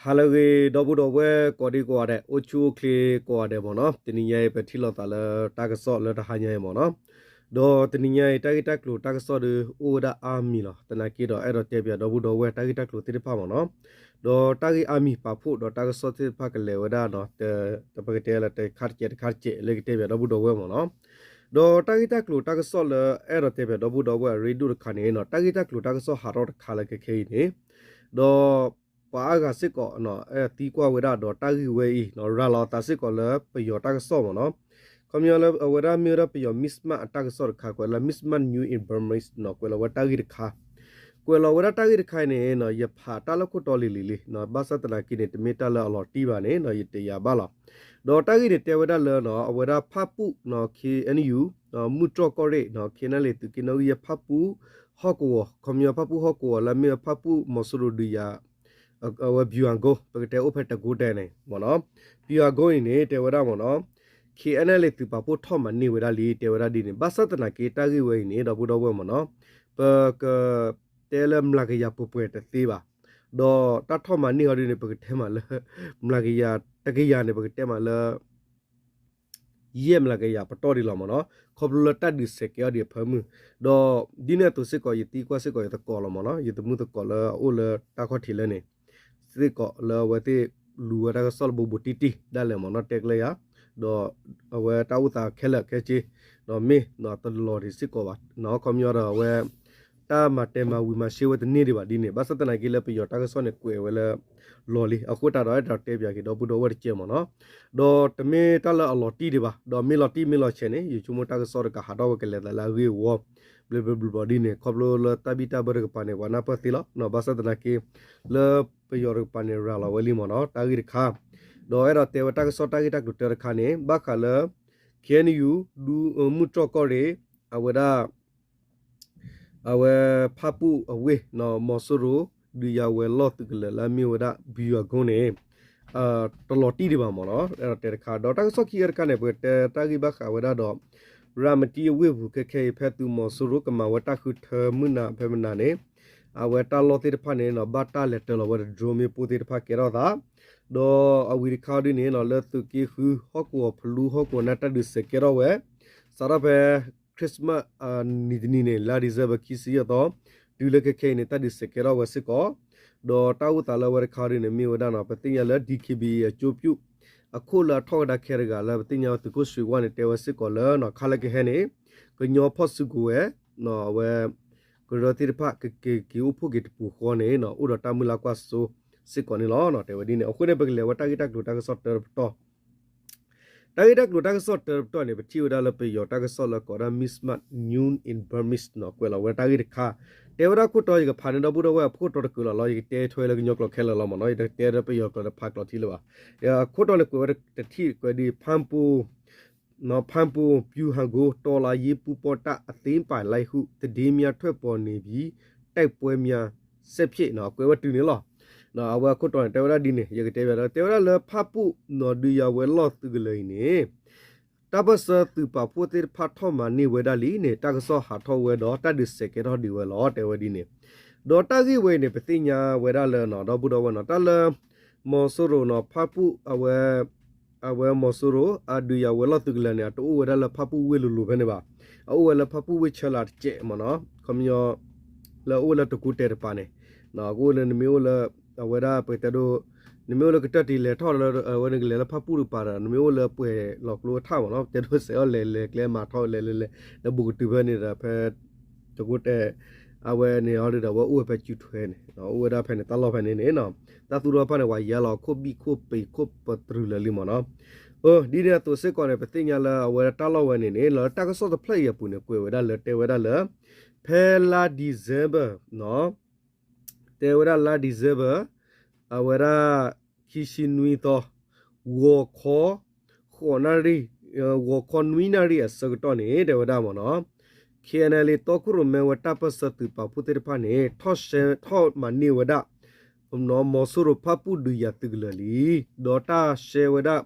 ဟါလၢအဂ့ၤ ဒီပုၢ်ဒီဝဲၢ်ကိးဒံကိးဂၤဒဲး အိၣ်ဆူၣ်အိၣ်ချ့ကိးဂၤဒဲးမ့ၢ်နီၤ, တနံၤညါအံၤ ပထံၣ်လိာ်သးလၢတၢ်ကစီၣ်လၢတဟါညါအံၤမ့ၢ်နီၤ, ဒီးတနံၤညါအံၤ တၢ်ဂ့ၢ်တၢ်ကျိၤတၢ်ကစီၣ်ဒီး အိၣ်ဝဲဒၣ်အါမံၤလီၤ. သနာ်က့ဒီး အဲၣ်ဒိးတဲပၠးဒီပုၢ်ဒီဝဲၢ်တၢ်ဂ့ၢ်တၢ်ကျိၤသ့ၣ်တဖၣ်မ့ၢ်နီၤ, ဒီးတၢ်ဂ့ၢ်အါမံၤပာ်ဖှိၣ်ဒီးတၢ်ကစီၣ်သ့ၣ်တဖၣ်ကလဲၤဝဲဒၣ်နီၤ, ပကတဲလၢတခါတကဲးတခါတကဲးလၢကတဲပၠးဒီပုၢ်ဒီဝဲၢ်မ့ၢ်နီၤ, ဒီးတၢ်ဂ့ၢ်တၢ်ကျိၤတၢ်ကစီၣ်လၢအဲၣ်ဒိးတဲပၠးဒီပုၢ်ဒီဝဲၢ်အရ့ဒိၣ်တခါန့ၣ်နီၤ, တၢ်ဂ့ၢ်တၢ်ကျိၤတၢ်ကစီၣ်ဟးထီၣ်တခါလၢခဲခဲအံၤန့ၣ်, ဒီး ပှၤအါဂၤစ့ၢ်ကီး အဲၣ်သံကွၢ်ဝဲဒၣ်ဒီးတၢ်ဂ့ၢ်ဝဲအံၤ ရၤလီၤအသးစ့ၢ်ကီးလၢပယီၤတၢ်ကစီၣ်မ့ၢ်နီၤ, ခီပညီလၢအဝဲဒၣ်မ့ၢ်ဝဲဒၣ်ပယီၤ Mizzima အတၢ်ကစီၣ်တခါ ကွဲးလၢ Mizzima News in Burmese နီၤ, ကွဲးလီၤဝဲတၢ်ဂ့ၢ်တခါ ကွဲးလီၤဝဲဒၣ်တၢ်ဂ့ၢ်တခါအံၤန့ၣ်နီၤ, ယဖးတၢ်လၢခိၣ်တီလံၤလံၤလံ, ဘၣ်ဆၣ်သနာ်က့န့ၣ် တမ့ၢ်တၢ်လၢအလီၤတံၢ်ဘၣ်န့ၣ်နီၤ, ယတယာ်ဘၣ်လီၤ. ဒီးတၢ်ဂ့ၢ်န့ၣ်တဲဝဲဒၣ်လၢနီၤ, အဝဲဒၣ်ဖၣ်ပူၣ်နီၤ K N U မုၢ်တြီၢ်ကီၢ်ရ့ၣ်နီၤ, K N L A သုးက့နီၣ်ဂံၢ်ယဲၢ်ဖၣ်ပူၣ်ဟီၣ်ကဝီၤ, ခီပညီဖၣ်ပူၣ်ဟီၣ်ကဝီၤလၢအမ့ၢ်ဝဲဖၣ်ပူၣ်မီၤစိရိၤဒုးယၤ အဝဲ ဗျူဟာကုန်း ပကတဲအိၣ်ဖဲတကူတဲန့ၣ်မ့ၢ်နီၤ, ဗျူဟာကုန်း အံၤန့ၣ် တဲဝဲဒၣ်မ့ၢ်နီၤ, K N L A သုးပာ်ဖှိၣ်ထီၣ်မၤန့ၢ်ဝဲဒၣ်လံ တဲဝဲဒၣ်ဒ်န့ၣ်, ဘၣ်ဆၣ်သနာ်က့တၢ်ဂ့ၢ်ဝဲအံၤန့ၣ် ဒီပုၢ်ဒီဝဲၢ်မ့ၢ်နီၤ, ပက တဲလၢမျးကယၤပှဲၤပှဲၤတသ့ဘၣ်, ဒီးတၢ်ထီၣ်မၤန့ၢ်ဟီဒ်န့ၣ် ပကတဲမးလၢ မျးကယၤတကယၤန့ၣ် ပကတဲမးလၢ ယဲၢ်မျးကယၤပတီၢ်ဒံးလီၤမ့ၢ်နီၤ, ခီဖျိလၢတၢ်ဒုးစဲးကဲအီၤဒံးအဖၢမုၢ်, ဒီးဒ်န့ၣ်အသိးစ့ၢ်ကီး ယသံကွၢ်စ့ၢ်ကီးယသကိးလီၤမ့ၢ်နီၤ, ယသမုၣ်သကိးလၢအအိၣ်လၢတၢ်ခီၣ်ထံးလၢန့ၣ် စ့ၢ်ကီးလၢအဝဲသ့ၣ်လူၤဝဲတၢ်ကစီၣ်လၢဘူးဘူးတံၢ်တံၢ်ဒၣ်လဲာ်မ့ၢ်နီၤ, တဲကျဲယၤ, ဒီးအဝဲတၢ်အိၣ်သးခဲလၢာ်ခဲဆ့ ဒီးမ့ၢ်နီၤတလီၤဒံးစ့ၢ်ကီးဘၣ်, ခီပညီဒီးအဝဲ တၢ်မၤတဲမၤဝံၤမၤရှဲဝဲတန့ၢ်ဒံးဘၣ်ဒ်န့ၣ်, ဘၣ်ဆၣ်သနာ်က့လၢပယီၤတၢ်ကစီၣ်န့ၣ် ကွဲးဝဲလၢလီၤလံ, အဃိသတးဒီးအဲၣ်ဒိးတဲပၠးက့ၤဒီပုၢ်ဒီဝဲၢ်တကဲမ့ၢ်နီၤ, ဒီးတမ့ၢ်တၢ်လၢအလီၤတံၢ်ဒံးဘၣ်, ဒီးမ့ၢ်လီၤတံၢ်မ့ၢ်လီၤဆဲးန့ၣ် ယဆိကမိၣ်တၢ်ကစီၣ်တကးဟးထီၣ်ဝဲကလဲၤသးလၢအဂ့ၢ်အဝီ ဘျီဘျီဘျီဘျီဒ်န့ၣ်, ခီဖျိလၢတၢ်ဘံၣ်တၢ်ဘၢတကပၤန့ၣ် ပှၤနၢ်ပၢၢ်သ့လီၤ, ဘၣ်ဆၣ်သနာ်က့ လၢပယီၤတကပၤန့ၣ် ရၤလီၤဝဲလံမ့ၢ်နီၤ, တၢ်ဂ့ၢ်တခါ, ဒီးအဲၣ်ဒိးတဲဝဲတၢ်ကစီၣ်တၢ်ဂ့ၢ်တၢ်ကျိၤတၢတခါန့ၣ် ဘၣ်ဃးလၢ K N U ဒူ မုၢ်တြီၢ်ကီၢ်ရ့ၣ် အဝဲဒၣ် အဝဲဖၣ်ပူၣ်အဝ့ၢ် မီၤစိရိၤ ဒုးယၤဝဲၤလီၢ်သုးကလၢၤလၢအမ့ၢ်ဝဲဒၣ် ဘံယွၤကိန့ၣ် တလီၤတံၢ်ဒံးဘၣ်မ့ၢ်နီၤ, အဲၣ်ဒိးတဲတခါ, ဒီးတၢ်ကစီၣ်ခံဂၤတခါန့ၣ် ပကတဲတၢ်ဂ့ၢ်ဘၣ်ဃးဝဲဒၣ်ဒီး ရၤမတံအဝ့ၢ်ပူၤ ခဲခဲအံၤ ဖဲသုးမီၤစိရိၤကမၤဝဲတၢ်ဃုထၢမုၢ်နၤဖဲမနၤန့ၣ် အဝဲတၢ်လီၢ်သ့ၣ်တဖၣ်န့ၣ်နီၤ ဘၣ်တၢ်လဲၤတၢၤလီၤဝဲဒီး drone မ့ၣ်ပိၢ်သ့ၣ်တဖၣ်ကဲထီၣ်သး, ဒီးအဝံၤတခါဒ်န့ၣ်နီၤ လၢသုးက့ဃု ဟီၣ်ကဝီၤဖလူ ဟီၣ်ကဝီၤန့ၣ် တၢ်ဒုးစဲးကဲထီၣ်ဝဲ စးထီၣ်ဖဲ Christmas နံၤတနံၤန့ၣ် လါ December ခံဆံယဲၢ်သီ တုၤလၢခဲခဲအံၤန့ၣ် တၢ်ဒုးစဲးကဲထီၣ်ဝဲစ့ၢ်ကီး, ဒီးတၢ်အိၣ်သးလၢအဝဲတခါဒ်န့ၣ် မ့ၢ်ဝဲဒၣ်နီၤ ပသ့ၣ်ညါလၢ D K B A အကၠိပျူၣ် အခိၣ်လၢအထီၣ်ဝဲဒၣ်ခဲတဂၤလၢ ပသ့ၣ်ညါသုးခိၣ်ရွှ့ၤဝါန့ၣ် တဲဝဲစ့ၢ်ကီးလၢ ခါလၢကဟဲန့ၣ် ကညီဖီၣ်စုကဝဲၤ အဝဲ ကရၢသ့ၣ်တဖၣ် ကက့ၤအိၣ်ဖှိၣ်က့ၤတပူၤဃီန့ၣ် အိၣ်ဒီးတၢ်မုၢ်လၢ်ကွၢ်စိစ့ၢ်ကီးန့ၣ်လီၤ. တဲဝဲဒ်န့ၣ် အဃိန့ၣ် ပကလဲၤဝဲတၢ်ဂ့ၢ်တၢ်ကျိၤတၢ်ကစီၣ်တၢတပတီၢ် တၢ်ဂ့ၢ်တၢ်ကျိၤတၢ်ကစီၣ်တၢတပတီၢ်န့ၣ် ပထံၣ်ဝဲဒၣ်လၢပယီၤတၢ်ကစီၣ်လၢကိးဒၣ် Mizzima News in Burmese နီၤ ကွဲးလီၤဝဲတၢ်ဂ့ၢ်တခါ, တဲဝဲဒၣ်ခိၣ်တီ ယကဖးန့ၢ်ဒီပုၢ်ဒီဝဲၢ်အခိၣ်တီတကုာ်လီၤလီၤ ယကတဲထွဲလၢကညီကျိာ်ခဲလၢာ်လီၤမ့ၢ်နီၤ, ယတတဲဒီးပယီၤကျိာ်ဒီးဖးကျိာ်ထံလၢၤဘၣ်. အခိၣ်တီန့ၣ်ကွဲးဝဲတထံၣ်ကွဲးဒ် ဖၣ်ပူၣ် ဖၣ်ပူၣ် ဗျူဟာကုန်း တော်လှန်ရေးပူးပေါင်းတပ် အသိမ်းပိုက်လိုက်ဟု သတင်းများထွက်ပေါ်နေပြီး တိုက်ပွဲများဆက်ဖြစ် နီၤ ကွဲးဝဲတုၤန့ၣ်လီၤ. အဝဲအခိၣ်တီန့ၣ် တဲဝဲဒၣ်ဒ်န့ၣ် ယကတဲဘၣ်ဒီး တဲဝဲဒၣ်လၢဖၣ်ပူၣ်နီၤ ဒုးယၤဝဲၤလီၢ်သုးကလၢၤအံၤန့ၣ် တၢ်ပၢၢ်ဆၢသုးပာ်ဖှိၣ်သ့ၣ်တဖၣ်ထီၣ်မၤန့ၢ်ဝဲဒၣ်လံန့ၣ် တၢ်ကစီၣ်ဟးထီၣ်ဝဲဒီး တၢ်ဒုးစဲးကဲထီၣ်ဒံးဝဲလီၤ တဲဝဲဒ်န့ၣ်. ဒီးတၢ်ဂ့ၢ်ဝဲအံၤန့ၣ် ပသ့ၣ်ညါဝဲဒၣ်လၢ ဒီပုၢ်ဒီဝဲၢ်နီၤ တၢ်လၢ မီၤစိရိၤနီၤ ဖၣ်ပူၣ်အဝဲ အဝဲမီၤစိရိၤ အဒုးယၤဝဲၤလီၢ်သုးကလၢၤန့ၣ် အတအိၣ်ဝဲဒၣ်လၢဖၣ်ပူၣ်ဝ့ၢ်လိၤလိၤဖဲန့ၣ်ဘၣ်. အအိၣ်ဝဲလၢဖၣ်ပူၣ်ဝ့ၢ်ဆၢလာ်တစဲးမ့ၢ်နီၤ, ခီပညီ လၢအအိၣ်ဝဲလၢတကူတဲတပၤန့ၣ် ကအိၣ်လၢနမ့ၢ်အိၣ်လၢ အဝဲဒၣ်ပကတဲဒိ နမ့ၢ်အိၣ်လၢကတၢၢ်တံၤလဲၤထီၣ်လၢ အဝဲနကလဲၤလၢဖၣ်ပူၣ်တပၤဒီး နမ့ၢ်အိၣ်လၢပှဲၤလီၤကျိအထၣ်မ့ၢ်နီၤ ပကတဲဒိ စဲးအီၣ်လဲၤလဲၤကျဲမၤထီၣ်လဲၤလဲၤလဲၤ လၢဘူးကတုၤဖဲန့ၣ်ဒီး ဖဲ တကူတဲ အဝဲန့ၣ်အီၤဒီး အဝဲအိၣ်ဝဲဖဲစုထွဲန့ၣ် အိၣ်ဝဲဒၣ်ဖဲန့ၣ် တၢ်လီၢ်ဖဲန့ၣ်န့ၣ် တၢ်သူၣ်ထီၣ်တဖၣ်န့ၣ် ပှၤယါလီၤခိၣ်ဘံၣ်ခိၣ်ပ့ၤခိၣ်ပတြူၤလၢာ်လံမ့ၢ်နီၤ. အၢ ဒ်န့ၣ်အသိးစ့ၢ်ကီးန့ၣ် ပသ့ၣ်ညါလၢအဝဲဒၣ်တၢ်လီၢ်ဝဲန့ၣ်န့ၣ် လၢတၢ်ကစီၣ်တဖျၢၣ်အံၤအပူၤန့ၣ် ကွဲးဝဲဒၣ်လၢ တဲဝဲဒၣ်လၢ ဖဲလါ December နီၤ တဲဝဲဒၣ်လါ December အဝဲဒၣ် ခံဆံနွံသီ ဂီၤခီ ဃိးနၣ်ရံၣ် ဂီၤခီနွံနၣ်ရံၣ်အဆၢကတီၢ်န့ၣ် တဲဝဲဒၣ်မ့ၢ်နီၤ K N L A တီခိၣ်ရိၣ်မဲဝဲတၢ်ပၢၢ်ဆၢသုးပာ်ဖှိၣ်သ့ၣ်တဖၣ်န့ၣ် ထီၣ်ရှဲထီၣ်မၤန့ၢ်ဝဲဒၣ် မီၤစိရိၤဖၣ်ပူၣ်ဒုးယၤသုးကလၢၤလံ ဒီးတၢ်ရှဲဝဲဒၣ်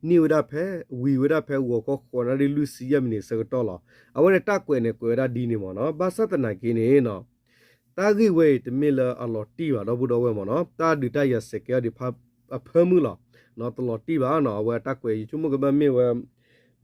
န့ၢ်ဝဲဒၣ်ဖဲ ဝံၤဝဲဒၣ်ဖဲဂီၤခီဃိးနၣ်ရံၣ်လွံၢ်ဆံယဲၢ်မံးနံးအဆၢကတီၢ်လီၤ. အဝဲန့ၣ်တၢ်ကွဲးန့ၣ် ကွဲးဝဲဒၣ်ဒ်န့ၣ်မ့ၢ်နီၤ ဘၣ်ဆၣ်သနာ်က့န့ၣ်နီၤ တၢ်ဂ့ၢ်ဝဲအံၤတမ့ၢ်လၢအလီၤတံၢ်ဘၣ် ဒီပုၢ်ဒီဝဲၢ်မ့ၢ်နီၤ, တၢ်ဒုးတၢ်ယၤစဲးကဲအီၤဒံးဖးအဖၢမုၢ်လီၤ. တလီၤတံၢ်ဘၣ်နီၤ, အဝဲတၢ်ကွဲးယဆိကမိၣ်ကဘၣ်မ့ၢ်ဝဲ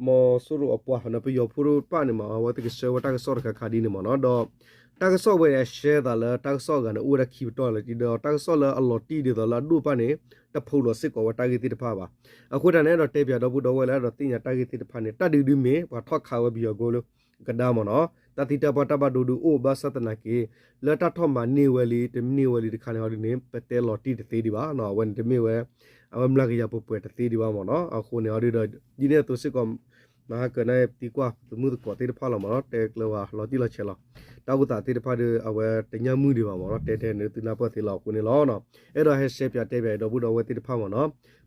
မီၤစိရိၤအပှၤနီၤ ပယီၤဖိတဖၣ်န့ၣ်မ့ၢ် အဝဲသ့ၣ်ကဆှၢဝဲတၢ်ကစီၣ်တခါခါဒ်န့ၣ်မ့ၢ်နီၤ, ဒီးတၢ်ကစီၣ်ဝဲအရှဲသးလၢတၢ်ကစီၣ်အဂၤန့ၣ် အိၣ်ဝဲဒၣ်ခံပတီၢ်လၢ ဒီးတၢ်ကစီၣ်လၢအလီၤတံၢ်ဒ်သိးလၢအဒိၣ်တဖၣ်န့ၣ် တဖုးလိာ်စ့ၢ်ကီးဝဲတၢ်ဂ့ၢ်သ့ၣ်တဖၣ်ဘၣ်. အဃိသတးန့ၣ် အဲၣ်ဒိးတဲပၠးဒီပုၢ်ဒီဝဲၢ်လၢအဲၣ်ဒိးသ့ၣ်ညါတၢ်ဂ့ၢ်သ့ၣ်တဖၣ်န့ၣ် တၢ်ဒုးဒုးမ့ၢ်ပှၤထီၣ်ခးဝဲပယီၤကီၢ်လၢ ကဒါမ့ၢ်နီၤ, တၢ်သံတၢ်ပှၢ်တၢ်ဘၣ်ဒိဒုးအိၣ်ဘၣ်ဆၣ်သနာ်က့ လၢတၢ်ထီၣ်မၤန့ၢ်ဝဲလံ တန့ၢ်ဝဲလံတခါန့ၣ်ဟီဒ်န့ၣ် ပတဲလီၤတံၢ်တသ့ဒံးဘၣ်နီၤ, အဝဲန့ၣ်တမ့ၢ်ဝဲ အဝဲမျးကယၤပှဲၤပှဲၤတသ့ဒံးဘၣ်မ့ၢ်နီၤ. အဃိန့ၣ်ဟီဒ်ဒီး ဒ်န့ၣ်အသိးစ့ၢ်ကီး မဟါကၢန့ၣ်သံကွၢ်သမုၢ်သကိးသ့ၣ်တဖၣ်လီၤမ့ၢ်နီၤ, တဲကျၢၤဝဲလီၤတံၢ်လီၤဆဲးလီၤ. တၢ်အိၣ်သးသ့ၣ်တဖၣ်ဒီး အဝဲတညၣ်မုၢ်ဒံးဘၣ်မ့ၢ်နီၤ, တဲတဲန့ၣ်သုနၢ်ပၢၢ်သ့လီၤအဃိန့ၣ်လီၤ. အဲၣ်ဒိးဟဲရှဲပၠးတဲပၠးဒီပုၢ်ဒီဝဲၢ်သ့ၣ်တဖၣ်မ့ၢ်နီၤ,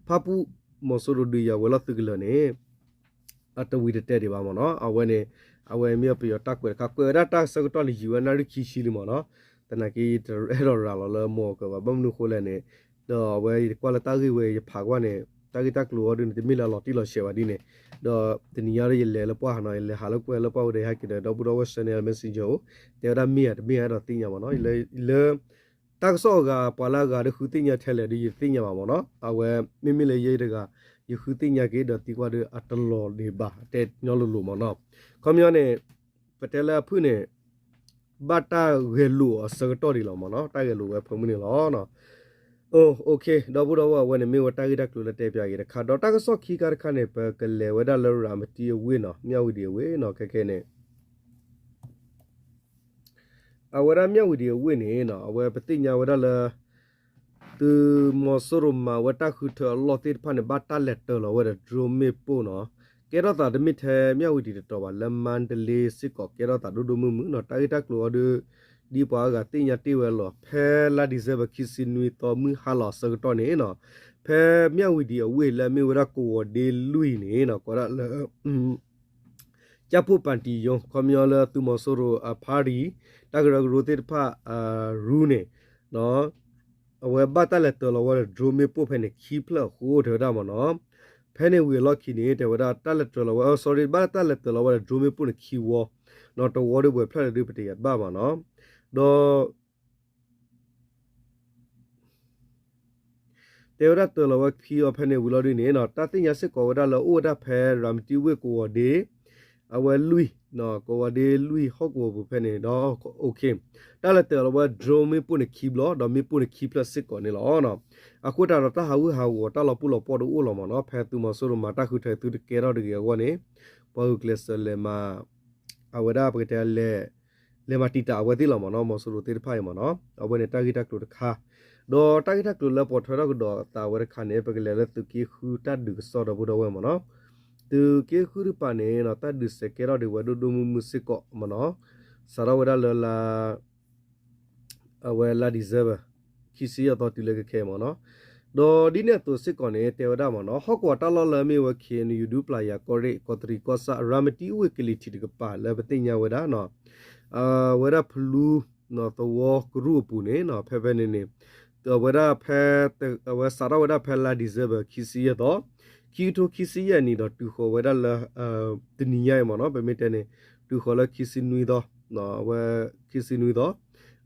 ဖၣ်ပူၣ်မီၤစိရိၤဒုးယၤဝဲၤလီၢ်သုးကလၢၤန့ၣ် အတဝံၤတတဲဒံးဘၣ်မ့ၢ်နီၤ, အဝဲန့ၣ် အဝဲမ့ၢ်ပယီၤတၢ်ကွဲးတခါ ကွဲးဝဲဒၣ်တၢ်ဆၢကတီၢ်လၢယံာ်ဝဲနၣ်ရံၣ်ခံဆံလံမ့ၢ်နီၤ, သနာ်က့ယတအဲၣ်ဒိးရၤလီၤလၢမီၤကဘၣ် ဘၣ်မနုၤအဃိလဲၣ်န့ၣ်, ဒီးအဝဲယကွၢ်လၢတၢ်ဂ့ၢ်ဝဲယဖးကွၢ်န့ၣ် တၢ်ဂ့ၢ်တၢ်ကျိၤအီၤဒ်န့ၣ် တမ့ၢ်လၢအလီၤတံၢ်လီၤဆဲးဘၣ်ဒ်န့ၣ်, ဒီးတနံၤညါဒီးယလဲၤလၢပှၢ်နီၤ, ယလဲၤဟးလၢကွဲလၢပှၢ်ဝဲဒီး ယဟဲက့ၤဒီး ဒီပုၢ်ဒီဝဲၢ် send လၢ messenger အိၣ်, တဲဝဲဒၣ်မ့ၢ်ဧါတမ့ၢ်ဧါ အဲၣ်ဒိးသ့ၣ်ညါမ့ၢ်နီၤ, လၢ တၢ်ကစီၣ်အဂၤ ပှၤလၢအဂၤဒီးဃုသ့ၣ်ညါထဲလဲၣ်ဒီးယတသ့ၣ်ညါဘၣ်မ့ၢ်နီၤ, အဝဲမ့မ့ၢ်လၢယဲတဂၤ ယဃုသ့ၣ်ညါက့ၤဒီးသံကွၢ်ဒီးအတလီၤဒံးဘၣ် တဲညီလိၤလိၤမ့ၢ်နီၤ, ခီပညီန့ၣ် ပတဲလၢအဖုၣ်န့ၣ် ဘၣ်တၢ်ဂဲၤလိာ်အဆၢကတီၢ်ဒံးလီၤမ့ၢ်နီၤ, တၢ်ဂဲၤလိာ်ဝဲဖၢမုၢ်န့ၣ်လီၤ. အိၣ်ခ့ ဒီပုၢ်ဒီဝဲၢ် အဝဲန့ၣ်မ့ၢ်ဝဲတၢ်ဂ့ၢ်တၢ်ကျိၤလၢတဲပၠးက့ၤတခါ, ဒီးတၢ်ကစီၣ်ခံခါတခါန့ၣ် ပကလဲၤဝဲဒၣ်လၢရၤမတံအဝ့ၢ်နီၤ, မၠၣ်ဝံၤဒံးအဝ့ၢ်နီၤ, ခဲခဲန့ၣ် အဝဲဒၣ်မၠၣ်ဝံၤဒံးအဝ့ၢ်န့ၣ် အဝဲပသ့ၣ်ညါဝဲဒၣ်လၢ သုးမီၤစိရိၤမၤဝဲတၢ်ဃုထၢအလီၢ်သ့ၣ်တဖၣ်န့ၣ် ဘၣ်တၢ်လဲၤတၢၤလီၤဝဲဒီး drone မ့ၣ်ပိၢ်နီၤ, ကဲထီၣ်သးတမ့ၢ်ထဲမၠၣ်ဝံၤဒံးတတီၤဘၣ် လၢမါတလ့စ့ၢ်ကီး ကဲထီၣ်သးဒိၣ်ဒိၣ်မုၢ်မုၢ်နီၤ, တၢ်ဂ့ၢ်တၢ်ကျိၤအီၤဒီး ဒ်ပှၤအါဂၤသ့ၣ်ညါတ့ၢ်ဝဲလီၤ ဖဲလါ December ခံဆံနွံသီမုၢ်ဟါလီၤအဆၢကတီၢ်န့ၣ်နီၤ, ဖဲမၠၣ်ဝံၤဒံးအဝ့ၢ်လၢအမ့ၢ်ဝဲဒၣ်ကဝီၤဒ့လွံၢ်န့ၣ်နီၤ, ကိးဒၣ်လၢ ကၠၢ်ဖိၣ်ပၣ်တံၣ်ယီ ခီပညီလၢသုးမီၤစိရိၤအဖါရံၤ တၢ်ကရၢကရိသ့ၣ်တဖၣ် ရူန့ၣ် အဝဲဘၣ်တၢ်လဲၤတၢၤလီၤဝဲဒီး drone မ့ၣ်ပိၢ်ဖဲန့ၣ်ခံဖျၢၣ်အဃိ တဲဝဲဒၣ်မ့ၢ်နီၤ, ဖဲန့ၣ်ဝံၤအလီၢ်ခံန့ၣ် တဲဝဲဒၣ်တၢ်လဲၤတၢၤလီၤဝဲ sorry ဘၣ်တၢ်လဲၤတၢၤလီၤဝဲဒီး drone မ့ၣ်ပိၢ်န့ၣ်ခံဝီ, တဝီဒီးပှဲၤဖျၢၣ်ဒီးပတယၤတဘၣ်မ့ၢ်နီၤ, ဒီး တဲဝဲဒၣ်တၢၤလီၤဝဲခံအီၤဖဲန့ၣ်ဝံၤလီၤဒ်န့ၣ်နီၤ, တၢ်သ့ၣ်ညါစ့ၢ်ကီးဝဲဒၣ်လၢအိၣ်ဝဲဒၣ်ဖဲရၤမတံဝ့ၢ်ကဝီၤဒ့ အဝဲလွံၢ်, ကဝီၤဒ့လွံၢ်ဟီၣ်ကဝီၤပူၤဖဲန့ၣ်ဒီး အိၣ်ခ့, တၢ်လဲၤတၢၤလီၤဝဲ drone မ့ၣ်ပိၢ်န့ၣ်ခံဘျီ ဒီးမ့ၣ်ပိၢ်န့ၣ်ခံဖျၢၣ်စ့ၢ်ကီးန့ၣ်လီၤ. အဃိသတးဒီးတၢ်ဟးဂူာ်ဟးဂီၤတၢ်လီၤပူၤလီၤပှီၢ်တအိၣ်လီၤမ့ၢ်နီၤ, ဖဲသုးမီၤစိရိၤမၤတၢ်ဃုထၢသုတကဲထီၣ်တဂ့ၤအဂီၢ်န့ၣ် ပှၤဂုာ်ကျဲးစၢးလဲၤမၤ အဝဲဒၣ်ပကတဲလဲၤ လဲၤမၤတံာ်တာ်အဝဲသ့ၣ်လီၤမ့ၢ်နီၤ, မီၤစိရိၤသ့ၣ်တဖၣ်အံၤမ့ၢ်နီၤ, အဝဲန့ၣ်တၢ်ဂ့ၢ်တၢ်ကျိၤတခါ, ဒီးတၢ်ဂ့ၢ်တၢ်ကျိၤလၢပိာ်ထွဲထီၣ်ကဒီးအသးဝဲတခါန့ၣ် ပကလဲၤလၢသုးက့ဃုတၢ်ဒုးကစီၣ်ဒီပုၢ်ဒီဝဲၢ်မ့ၢ်နီၤ, သုးက့ဃုတကပၤန့ၣ် တၢ်ဒုးစဲးကဲထီၣ်ဒံးဝဲဒိၣ်ဒိၣ်မုၢ်မုၢ်စ့ၢ်ကီးမ့ၢ်နီၤ, စးထီၣ်ဝဲဒၣ်လၢလါ အဝဲလါ December ခံဆံယဲၢ်သီတုၤလၢခဲခဲမ့ၢ်နီၤ, ဒီးဒ်န့ၣ်အသိးစ့ၢ်ကီးန့ၣ် တဲဝဲဒၣ်မ့ၢ်နီၤ, ဟီၣ်ကဝီၤတၢ်လီၢ်လၢအမ့ၢ်ဝဲ ခ့ၣ်အဲၣ်ယူၣ် ဒူပျၢ်ယၤ ကီၢ်ရ့ၣ် ကီးတရံးကီၢ်ဆၣ် ရၤမတံဝ့ၢ်ကလံၤထံးတကပၤလၢပသ့ၣ်ညါဝဲဒၣ်နီၤ, အဝဲဒၣ်ဖလူ သဝီကရူၢ်အပူၤန့ၣ်နီၤ, ဖဲဖဲန့ၣ်န့ၣ် အဝဲဒၣ်ဖဲ အဝဲစးထီၣ်ဝဲဒၣ်ဖဲလါ December ခံဆံယဲၢ်သီ, ခံကထိခံဆံယဲၢ်နံၣ်ဒီးတုၤဃီၤဝဲဒၣ်လၢ တနံၤညါအံၤမ့ၢ်နီၤ, ပမ့ၢ်တဲန့ၣ် တုၤဃီၤလၢခံဆံနွံသီ, အဝဲ ခံဆံနွံသီ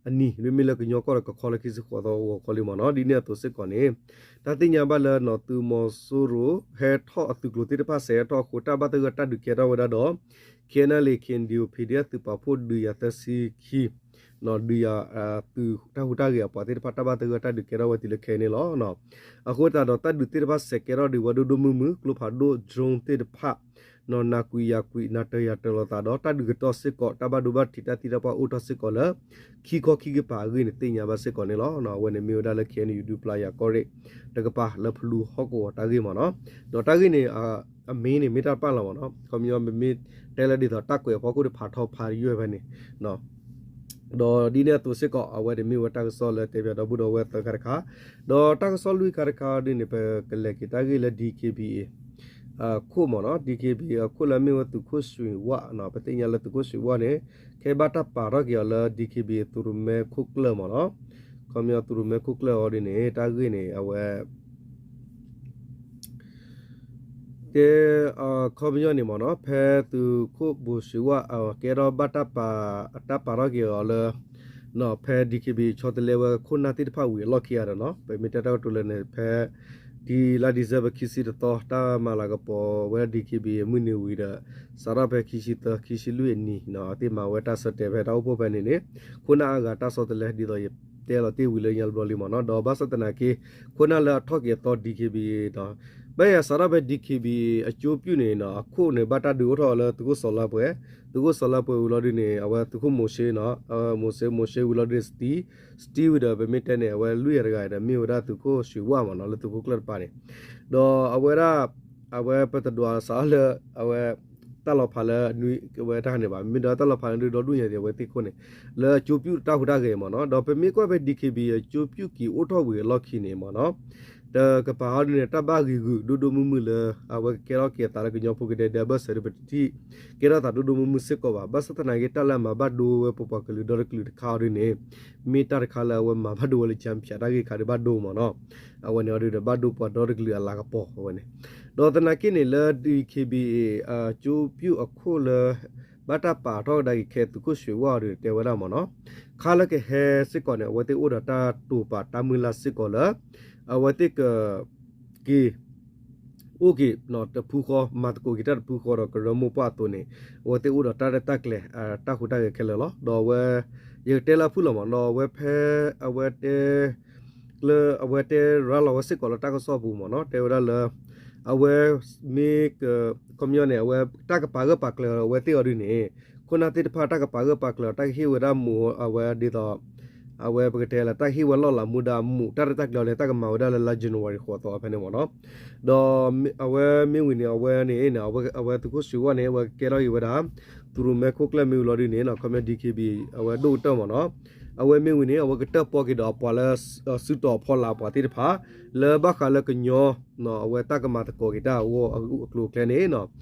အနံၤ မ့မ့ၢ်လၢကညီကီၢ်ဒီးကခီလၢခံဆံဃိးသီအဂီၢ်ခီလံမ့ၢ်နီၤ, ဒ်န့ၣ်အသိးစ့ၢ်ကီးန့ၣ် တၢ်သ့ၣ်ညါဘၣ်လၢနီၤ သုးမီၤစိရိၤ ဟဲထီၣ်အသုးကျိၤသ့ၣ်တဖၣ် စဲးထီၣ်အဃိ တၢ်ဘၣ်သဂၢၢ်တၢ်ဒုးကဲထီၣ်ဝဲဒၣ်ဒီး ခ့ၣ်အဲၣ်ယူၣ် ခ့ၣ်အဲၣ်ယူၣ် ပီၣ်ဒုးယၤသၢဆံခံ ဒုးယၤ သုးတၢ်ဟူးတၢ်ဂဲၤအပှၤသ့ၣ်တဖၣ် တၢ်ဘၣ်သဂၢၢ်တၢ်ဒုးကဲထီၣ်ဝဲတုၤလၢခဲအံၤန့ၣ်လီၤ. အဃိသတးဒီးတၢ်ဒုးသ့ၣ်တဖၣ်စဲးကဲထီၣ်ဒံးဝဲဒိၣ်ဒိၣ်မုၢ်မုၢ် ကျိဖးဒိၣ် drone သ့ၣ်တဖၣ် နၤကွံာ်ယၤကွံာ် နၤတၢၤယၤတၢၤလိာ်သးဒီး တၢ်ဒုးကတီၢ်စ့ၢ်ကီး တၢ်ဘၣ်ဒိဘၣ်ထံးတၢ်သံတၢ်ပှၢ်အိၣ်ထီၣ်စ့ၢ်ကီးလၢ ခံခီခံကပၤအဂ့ၢ်န့ၣ် သ့ၣ်ညါဘၣ်စ့ၢ်ကီးန့ၣ်လီၤ. အဝဲန့ၣ်မ့ၢ်ဝဲဒၣ်လၢ ခ့ၣ်အဲၣ်ယူၣ် ဒူပျၢ်ယၤ ကီၢ်ရ့ၣ် တကပၤလၢဖလူဟီၣ်ကဝီၤတၢ်ဂ့ၢ်မ့ၢ်နီၤ, ဒီးတၢ်ဂ့ၢ်န့ၣ် အမ့ၢ်န့ၣ် မ့ၢ်တၢ်တပာ်လီၤမ့ၢ်နီၤ, ခီပညီ ပမ့ၢ်တဲလၢဒ်သိးတၢ်ကွဲးအဖီခိၣ်ဒီးဖးထီဖးယွဲၢ်ဖဲန့ၣ် ဒီးဒ်န့ၣ်အသိးစ့ၢ်ကီး အဝဲတမ့ၢ်ဝဲတၢ်ကစီၣ်လၢတဲပၠးဒီပုၢ်ဒီဝဲၢ်သၢခါတခါ, ဒီးတၢ်ကစီၣ်လွံၢ်ခါတခါဒ်န့ၣ် ပကလဲၤက့ၤတၢ်ဂ့ၢ်လၢ DKBA အခိၣ်မ့ၢ်နီၤ, DKBA အခိၣ်လၢအမ့ၢ်ဝဲသုးခိၣ်စွ့ၤဝၣ်နီၤ, ပသ့ၣ်ညါလၢသုးခိၣ်စွ့ၤဝၣ်န့ၣ် ခဲဘၣ်တၢ်ပာ်ထီၣ်က့ၤအီၤလၢ DKBA သုးရိၣ်မဲခိၣ်ကျၢၢ်မ့ၢ်နီၤ, ခီပညီသုးရိၣ်မဲခိၣ်ကျၢၢ်အီၤဒ်န့ၣ် တၢ်ဂ့ၢ်န့ၣ် အဝဲ ကဲ ခီပညီန့ၣ်မ့ၢ်နီၤ, ဖဲသုးခိၣ်ဘိၣ်စွ့ၤဝၣ် ကဲထီၣ်ဘၣ်တၢ်ပာ် တၢ်ပာ်ထီၣ်က့ၤအီၤလၢ ဖဲ DKBA ဆီတလဲဝဲခိၣ်နၢ်သ့ၣ်တဖၣ်ဝံၤအလီၢ်ခံဂၤဒီးနီၤ ပမ့ၢ်တဲတၢ်ကတိၤလၢန့ၣ် ဖဲ ဒ်လါ December ခံဆံတသီ တၢ်မၤလၤကပီၤဝဲဒၣ် DKBA အမုၢ်နံၤဝံၤဒီး စးထီၣ်ဖဲခံဆံသၢ ခံဆံလွံၢ်အနံၤနီၤ အသ့ၣ်မၤဝဲတၢ်ဆၢတဲာ်ဖဲတၢ်အိၣ်ဖှိၣ်ဖဲန့ၣ်န့ၣ် ခိၣ်နၢ်အါဂၤတၢ်ဆီတလဲ ဒ်သိးယတဲလီၤတ့ၢ်ဝံၤလၢညါတဘျီလံမ့ၢ်နီၤ ဒီးဘၣ်ဆၣ်သနာ်က့ ခိၣ်နၢ်လၢအထီၣ်က့ၤအသီ DKBA ဒီး ဘၣ်ယၤစးထီၣ်ဖဲ DKBA အကၠိပျုၢ်န့ၣ်နီၤ အခိၣ်န့ၣ် ဘၣ်တၢ်ဒုးအိၣ်ထီၣ်လၢသုးခိၣ်စီၤလါပှဲၤ, သုးခိၣ်စီၤလါပှဲၤဝံၤလီၤဒုးန့ၣ် အဝဲသုးခိၣ်မိၤၡ့နီၤ, မိၤၡ့ မိၤၡ့ဝံၤလီၤဒုးန့ၣ် Steve, Steve ဝံၤဒီး ပမ့ၢ်တဲန့ၣ် အဝဲလွံၢ်ဂၤတဂၤဒီး မ့ၢ်ဝဲဒၣ်သုးခိၣ်ရွှ့ၤဝၣ်မ့ၢ်နီၤ လၢသုးခိၣ်ကျၢၢ်တပၤန့ၣ်, ဒီးအဝဲဒၣ် အဝဲပတဒွးစးလၢ အဝဲ တၢ်လီၤဖးလၢ အဝဲတၢ်န့ၣ်ဘၣ်, မ့ၢ်ဒီးတၢ်လီၤဖးလၢဒုးဒီဒူၣ်ညါဒံး အဝဲသ့ၣ်ခိၣ်န့ၣ် လၢအကၠိပျုၢ်တၢ်ဟူးတၢ်ဂဲၤမ့ၢ်နီၤ, ဒီးပမ့ၢ်ကွၢ်ဖဲ DKBA အကၠိပျုၢ်က့ၤအိၣ်ထီၣ်ဝံၤအလီၢ်ခံန့ၣ်မ့ၢ်နီၤ တကပၤဟီဒုးန့ၣ် တၢ်ဘၣ်ဂံာ်ဂုာ်ဒိၣ်ဒိၣ်မုၢ်မုၢ်လၢ အဝဲကကဲထီၣ်က့ၤအသးလၢကညီဖိကဒဲကဒဲအဘၢၣ်စၢၤဒီး ပတထံၣ်ကဲထီၣ်သးဒိၣ်ဒိၣ်မုၢ်မုၢ်စ့ၢ်ကီးဘၣ်. ဘၣ်ဆၣ်သနာ်က့ တၢ်လၢအမၤဘၣ်ဒိဝဲပပှၤကလုာ်ဒီတကလုာ်တခါအီၤဒုးန့ၣ် မ့ၢ်တၢ်တခါလၢအဝဲမၤဘၣ်ဒိဝဲလၢ champion တၢ်ဂ့ၢ်ခါဒုးဘၣ်ဒိမ့ၢ်နီၤ, အဝဲန့ၣ်အီၤဒုးဒီး ဘၣ်ဒိပှၤဒီတကလုာ်အလၤကပီၤအဝဲန့ၣ်, ဒီးသနာ်က့န့ၣ်လၢ DKBA အကၠိပျုၢ်အခိၣ်လၢ ဘၣ်တၢ်ပာ်ထီၣ်ကဒါက့ၤခဲသုးခိၣ်ရွှ့ၤဝၣ်အီၤဒုးန့ၣ် တဲဝဲဒၣ်မ့ၢ်နီၤ, ခါလၢကဟဲစ့ၢ်ကီးန့ၣ် အဝဲသ့ၣ်အိၣ်ဒီးတၢ်တိာ်ပာ်တၢ်မုၢ်လၢ်စ့ၢ်ကီးလၢ အဝဲသ့ၣ်က က့ၤ အိၣ်က့ၤတဖုဃီ မၤသကိးက့ၤတၢ်တဖုဃီဒီး ကရၢမိၢ်ပှၢ်အသိးန့ၣ် အဝဲသ့ၣ်အိၣ်ဒီးတၢ်ရဲၣ်တၢ်ကျဲၤ တၢ်ဟူးတၢ်ဂဲၤခဲလၢာ်လီၤ. ဒီးအဝဲ ယကတဲလၢအဖုၣ်လီၤမ့ၢ်နီၤ, အဝဲဖဲ အဝဲတဲ လၢအဝဲတဲရၤလီၤဝဲစ့ၢ်ကီးလၢတၢ်ကစီၣ်ပူၤမ့ၢ်နီၤ, တဲဝဲဒၣ်လၢ အဝဲမ့ၢ်က ခီပညီန့ၣ် အဝဲတၢ်ကပာ်ဂၢၢ်ပာ်ကျၢၤအဝဲသ့ၣ်အီၤဒုးန့ၣ် ခိၣ်နၢ်သ့ၣ်တဖၣ်တၢ်ကပာ်ဂၢၢ်ပာ်ကျၢၤ တၢ်ကဟ့ၣ်ဝဲဒၣ်မူး အဝဲဒ်သိး အဝဲပကတဲလၢ တၢ်ဟ့ၣ်ဝဲလီၢ်လၤမူဒါအမူး တၢ်ရဲၣ်တၢ်ကျဲၤအီၤန့ၣ် တၢ်ကမၤဝဲဒၣ်လၢလါ January ဃိးသီဖဲန့ၣ်မ့ၢ်နီၤ, ဒီးအဝဲမ့ၢ်ဝံၤန့ၣ် အဝဲန့ၣ် အဝဲသုးခိၣ်ရွှ့ၤဝၣ်န့ၣ် အဝဲကကဲထီၣ်က့ၤဝဲဒၣ် သုးရိၣ်မဲခိၣ်ကျၢၢ်မ့ၢ်ဝံၤလီၤဒုးန့ၣ် ခီပညီ DKBA အဝဲဒိၣ်ကတၢၢ်မ့ၢ်နီၤ, အဝဲမ့ၢ်ဝံၤန့ၣ် အဝဲကတၢၢ်ပီက့ၤဒီးအပှၤလၢ စုတီၤအဖီလာ်အပှၤသ့ၣ်တဖၣ် လၢဘၣ်ဃးလၢကညီ အဝဲတၢ်ကမၤသကိးက့ၤတၢ်အဂီၢ်အကျိၤအကျဲန့ၣ်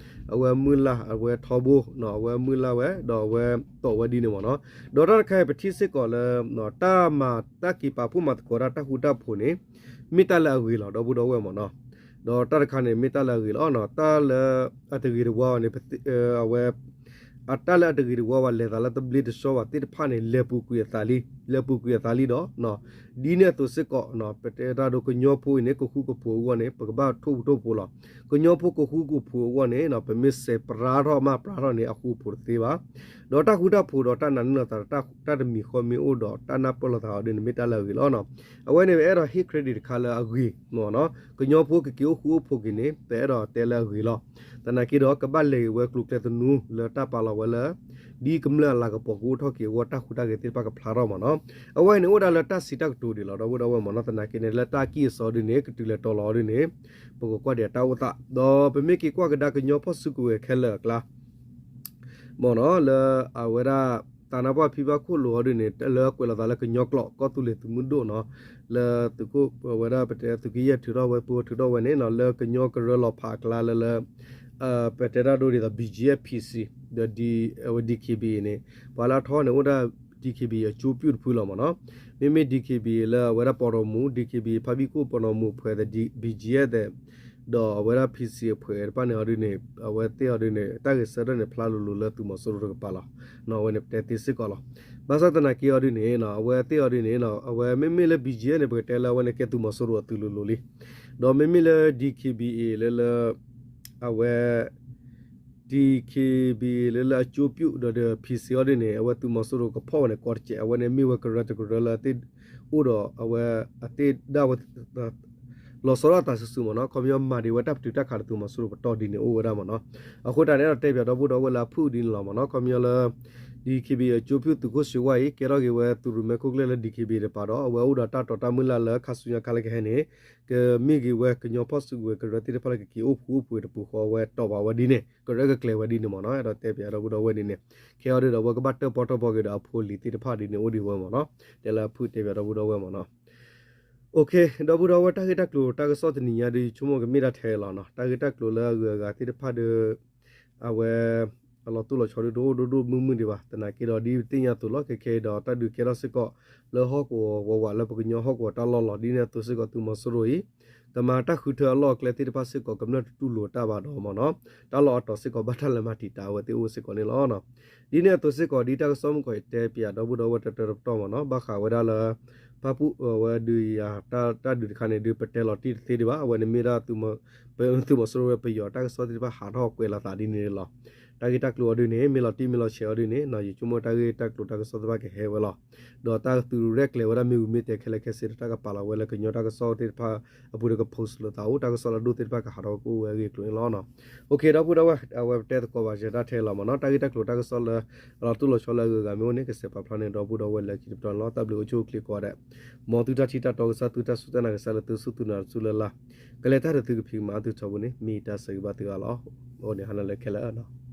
အဝဲမုၢ်လၢ်အဝဲထီဘိ အဝဲမုၢ်လၢ်ဝဲ ဒီးအဝဲတီၢ်ဝဲဒ်န့ၣ်မ့ၢ်နီၤ, ဒီးတၢ်တခါအံၤပထံၣ်စ့ၢ်ကီးလၢ တၢ်မၤတၢ်က့ၤပာ်ဖှိၣ်မၤသကိးတၢ်တၢ်ဃူတၢ်ဖိးန့ၣ် မ့ၢ်တၢ်လၢအဂ့ၤလီၤ ဒီပုၢ်ဒီဝဲၢ်မ့ၢ်နီၤ, ဒီးတၢ်တခါန့ၣ် မ့ၢ်တၢ်လၢအဂ့ၤလီၤ တၢ်လၢအတဂ့ၤတဝါဘၣ်န့ၣ် အဝဲ အတၢ်လၢအတဂ့ၤတဝါဘၣ် လဲၤသးလၢတဘျ့တဆှီဘၣ်သ့ၣ်တဖၣ်န့ၣ် လဲၤပူၤကွံာ်အသးလံ, လဲၤပူၤကွံာ်အသးလံဒီး ဒ်န့ၣ်အသိးစ့ၢ်ကီး ပတဲတၢ်ဒိကညီဖိအံၤန့ၣ် ကဃူကဖိးအဂီၢ်န့ၣ် ပကဘၣ်ထိၣ်ဃူထိၣ်ဖိးလီၤ. ကညီဖိကဃူကဖိးအဂီၢ်န့ၣ် ပမ့ၢ်စဲးပြါထီၣ်မၤပြါထီၣ်န့ၣ် အဃူအဖိးတသ့ဘၣ်. ဒီးတၢ်ဃူတၢ်ဖိးဒီးတၢ်နာ်န့ၢ်လိာ်သး တၢ်တမံၤဃီမ့ၢ်အိၣ်ဒီးတၢ်နၢ်ပၢၢ်လိာ်သးအီၤဒ်န့ၣ် မ့ၢ်တၢ်လၢအဂ့ၤလီၤ. အဝဲန့ၣ် ပအဲၣ်ဒိးဟ့ၣ် credit တခါလၢအဂ့ၤ ကညီဖိကက့ၤအိၣ်ဃူအိၣ်ဖိးက့ၤန့ၣ် ပအဲၣ်ဒိးတဲလၢအဂ့ၤလီၤ. သနာ်က့ဒီး ကဘၣ်လဲၤက့ၤဝဲကျိၤကျဲသနူလၢတၢ်ပာ်လီၤဝဲလၢ ဒ်ကမျၢၢ်အလၤကပီၤကအိၣ်ထီၣ်က့ၤအဂီၢ် တၢ်ဃူတၢ်ဂဲၤသ့ၣ်တဖၣ်ကဖျါထီၣ်မ့ၢ်နီၤ. အဝဲန့ၣ်အိၣ်ဒၣ်လၢတၢ်စံးတၢ်ကတိၤဒံးလီၤ ဒီပုၢ်ဒီဝဲၢ်မ့ၢ်နီၤ. သနာ်က့န့ၣ် လၢတၢ်ကံၢ်အစီဒ်န့ၣ် ကတုၤလဲၤတီၤလီၤဒ်န့ၣ် ပကကွၢ်ဒံးတၢ်အိၣ်သး ဒီးပမ့ၢ်က့ၤကွၢ်ကဒါကညီဖီၣ်စုကဝဲၤခဲလၢာ်အကျါ မ့ၢ်နီၤ လၢအဝဲဒၣ် တၢ်နါပှၢ်ဖံဘၣ်ခိၣ်လိၤအီၤဒ်န့ၣ် လၢကွဲးလီၤသးလၢကညီကျိာ် ကီၢ်သူလ့ၤသုးမုၢ်ဒိၣ်နီၤ လၢသုးခိၣ် အဝဲဒၣ်ပတဲ သုးက့ယဲၢ်ထုးထီၣ်ဝဲ ပှၤထုးထီၣ်ဝဲန့ၣ်နီၤ လၢကညီကရၢလီၤဖးအကျါလၢလၢ ပတဲတၢ်ဒိဒ်သိး ဘံၣ်ကၠံအ့ၣ်ဖၣ်စံၣ် ဒီးအဝဲ ဒံၣ်ခ့ၣ်ဘံၣ်အ့ၣ်န့ၣ် ပှၤလၢအထီန့ၣ် အိၣ်ဒၣ် ဒံၣ်ခ့ၣ်ဘံၣ်အ့ၣ် အကၠိပျုၢ်တဖုလီၤမ့ၢ်နီၤ. မ့မ့ၢ် ဒံၣ်ခ့ၣ်ဘံၣ်အ့ၣ် လၢအဝဲဒၣ်ပှၤတီၢ်မူ ဒံၣ်ခ့ၣ်ဘံၣ်အ့ၣ် ဖါဘံၣ်ခိၣ်ပှၤတီၢ်မူအဖုသဲး ဘံၣ်ကၠံအ့ၣ်သဲး ဒီးအဝဲဒၣ် ဖံစံၣ်အဖုတဖၣ်န့ၣ်အီၤဒ်န့ၣ် အဝဲသ့ၣ်အီၤဒ်န့ၣ် တၢ်ဂဲၤဆၢထၢၣ်န့ၣ် ဖျါလိၤလိၤလၢသုးမီၤစိရိၤတကပၤလီၤ. အဝဲန့ၣ်ပတဲသ့စ့ၢ်ကီးလီၤ. ဘၣ်ဆၣ်သနာ်က့အီၤဒ်န့ၣ် အဝဲသ့ၣ်အီၤဒ်န့ၣ် အဝဲမ့မ့ၢ်လၢ ဘံၣ်ကၠံအ့ၣ်န့ၣ် ပကတဲလၢအဝဲန့ၣ်ကဲသုးမီၤစိရိၤအသုးလိၤလိၤလံ. ဒီးမ့မ့ၢ်လၢ ဒံၣ်ခ့ၣ်ဘံၣ်အ့ၣ် လၢလၢ အဝဲ ဒံၣ်ခ့ၣ်ဘံၣ်အ့ၣ် လၢလၢအကၠိပျုၢ်ဒီးဒီး ဖံစံၣ်အီၤဒ်န့ၣ် အဝဲသုးမီၤစိရိၤကဖီၣ်ဝဲန့ၣ် ကီတစဲး အဝဲန့ၣ်မ့ၢ်ဝဲကရၢတကရၢလၢအသ့ၣ်အိၣ်ဒီးအဝဲ အသ့ၣ်ဒၣ်ဝဲ လီၤဆီဒၣ်တၢ်စုာ်စုာ်မ့ၢ်နီၤ. ခီပညီမၤဒံးဝဲတၢ်ပတုာ်တၢ်ခးဒီးသုးမီၤစိရိၤပတီၢ်ဒ်န့ၣ်အိၣ်ဝဲဒၣ်မ့ၢ်နီၤ. အဃိတၢ်န့ၣ် အဲၣ်ဒိးတဲပၠးဒီပုၢ်ဒီဝဲၢ်လၢအဖုၣ်ဒ်န့ၣ်လီၤမ့ၢ်နီၤ. ခီပညီလၢ ဒံၣ်ခ့ၣ်ဘံၣ်အ့ၣ် အကၠိပျုၢ်သုးခိၣ်စံၣ်ဝါအံၤ ကဲထီၣ်က့ၤဝဲသုးရိၣ်မဲခိၣ်ကျၢၢ်လၢ ဒံၣ်ခ့ၣ်ဘံၣ်အ့ၣ် တပၤဒီး အဝဲအိၣ်ဒီးတၢ်တီတၢ်မုၢ်လၢ်လၢခါဆူညါခါလၢကဟဲန့ၣ် ကမ့ၢ်က့ၤဝဲကညီဖီၣ်စုကဝဲၤကရၢသ့ၣ်တဖၣ်လၢကက့ၤအိၣ်ဖှူအိၣ်ဖှူတပူၤဃီဝဲတီၢ်ဘၣ်ဝဲဒ်န့ၣ် ကရၢကကျဲၤဝဲဒ်န့ၣ်မ့ၢ်နီၤ. အဲၣ်ဒိးတဲပၠးဒီပုၢ်ဒီဝဲၢ်ဒ်န့ၣ် ခဲအီၤဒ်ဒီး အဝဲကဘၣ်တၢၣ်ပီၣ်တၢၣ်ပီက့ၤဒီးအဖိအလံၤသ့ၣ်တဖၣ်ဒ်န့ၣ်အိၣ်ဒံးဝဲမ့ၢ်နီၤ. တဲလၢအဖုၣ်တဲပၠးဒီပုၢ်ဒီဝဲၢ်မ့ၢ်နီၤ. ဒီပုၢ်ဒီဝဲၢ် တၢ်ဂ့ၢ်တၢ်ကျိၤတၢ်ကစီၣ်တနံၤညါဒီး ယဆိကမိၣ်ကမ့ၢ်ဒၣ်ထဲလီၤနီၤ. တၢ်ဂ့ၢ်တၢ်ကျိၤလၢအဂုၤအဂၤသ့ၣ်တဖၣ်ဒီး အဝဲ အလီၤတိၢ်လီၤဆီဒုးတအိၣ်ဒိၣ်ဒိၣ်မုၢ်မုၢ်ဒံးဘၣ်. သနာ်က့ဒီး ဒ်ပသ့ၣ်ညါအသိးလီၤ ခဲခဲအံၤဒီး တၢ်ဒုးကဲထီၣ်စ့ၢ်ကီး လၢဟီၣ်ကဝီၤဝးဝးလၢပကညီဟီၣ်ကဝီၤတၢ်လီၢ်လီၤ. ဒ်န့ၣ်အသိးစ့ၢ်ကီး သုးမီၤစိရိၤအံၤ တမၤတၢ်ဃုထၢအလီၢ်အကျဲသ့ၣ်တဖၣ်စ့ၢ်ကီး ကမျၢၢ်တတူၢ်လိာ်တၢ်ဘၣ်ဒီးမ့ၢ်နီၤ, တၢ်လီၢ်အတီၤစ့ၢ်ကီး ဘၣ်တၢ်လဲၤမၤတံာ်တာ်အဝဲသ့ၣ်အိၣ်စ့ၢ်ကီးန့ၣ်လီၤ. ဒ်န့ၣ်အသိးစ့ၢ်ကီး ဒ်တၢ်ကစီၣ်မုၢ်ကီးအံၤတဲပၠး ဒီပုၢ်ဒီဝဲၢ်တၢတၢတပတီၢ်မ့ၢ်နီၤ, ဘၣ်ဃးဝဲဒၣ်လၢ ဖၣ်ပူၣ်ဝဲဒုးယၤ တၢ်ဒုးတခါန့ၣ်ဒုး ပတဲလီၤတံၢ်တသ့ဒံးဘၣ်. အဝဲန့ၣ်မ့ၢ်ဒၣ် သုးမီၤစိရိၤဝဲပယီၤ တၢ်ကစီၣ်သ့ၣ်တဖၣ်ဟးထီၣ်ကွဲးလီၤသးဒ်န့ၣ်လီၤ. တၢ်ဂ့ၢ်တၢ်ကျိၤအီၤဒုန့ၣ် မ့ၢ်လီၤတံၢ်မ့ၢ်လီၤဆဲးအီၤဒုန့ၣ် ယဆိကမိၣ်တၢ်ဂ့ၢ်တၢ်ကျိၤတၢ်ကစီၣ်သ့ၣ်တဖၣ်ကဟဲဝဲလီၤ. ဒီးတၢ်ကသူရဲၣ်ကျဲၤဝဲဒၣ်မ့ၢ်ဂ့ၤမ့ၢ်တဲခဲလၢာ်ခဲဆ့ဒီး တၢ်ကပာ်လီၤဝဲလၢကညီတၢ်ကစီၣ်သ့ၣ်တဖၣ်အပူၤဒီး က post လိာ်သးအိၣ် တၢ်ကစီၣ်လၢအဒိၣ်သ့ၣ်တဖၣ်ကဟးထီၣ်ကအိၣ်ဝဲအဂ့ၢ်အကျိၤန့ၣ်လီၤ. ဒီပုၢ်ဒီဝဲၢ် အဝဲပတဲသကိးဘၣ်ယဲဒၣ်ထဲလီၤမ့ၢ်နီၤ, တၢ်ဂ့ၢ်တၢ်ကျိၤတၢ်ကစီၣ်လၢ အလီၤတိၢ်လီၤဆီလၢအဂုၤအဂၤမ့ၢ်အိၣ်န့ၣ် ကစဲးပာ်ဖျါန့ၢ် ဒီပုၢ်ဒီဝဲၢ်လၢခံတပတီၢ်န့ၣ်လီၤ. တၢ်ဘျုးအိၣ်ဆူၣ်အိၣ်ချ့ကိးဂၤဒဲး, မ်သုတၢ်ထံၣ်တၢ်တီကစၢ် သုတၢ်စူၢ်တၢ်နာ်ကစၢ်လၢသုစူၢ်သုနာ်တစူၢ်လၢ်လၢ်, ကလဲၤတၢ်ဒီးသုကဖံးကမၤအသုထီဘိန့ၣ် မ့ၢ်ယတၢ်ဆၢဂ့ၤဘၣ်သုဂၤလီၤ. အိၣ်န့ၣ်ဟါနၤလၢခဲလၢာ်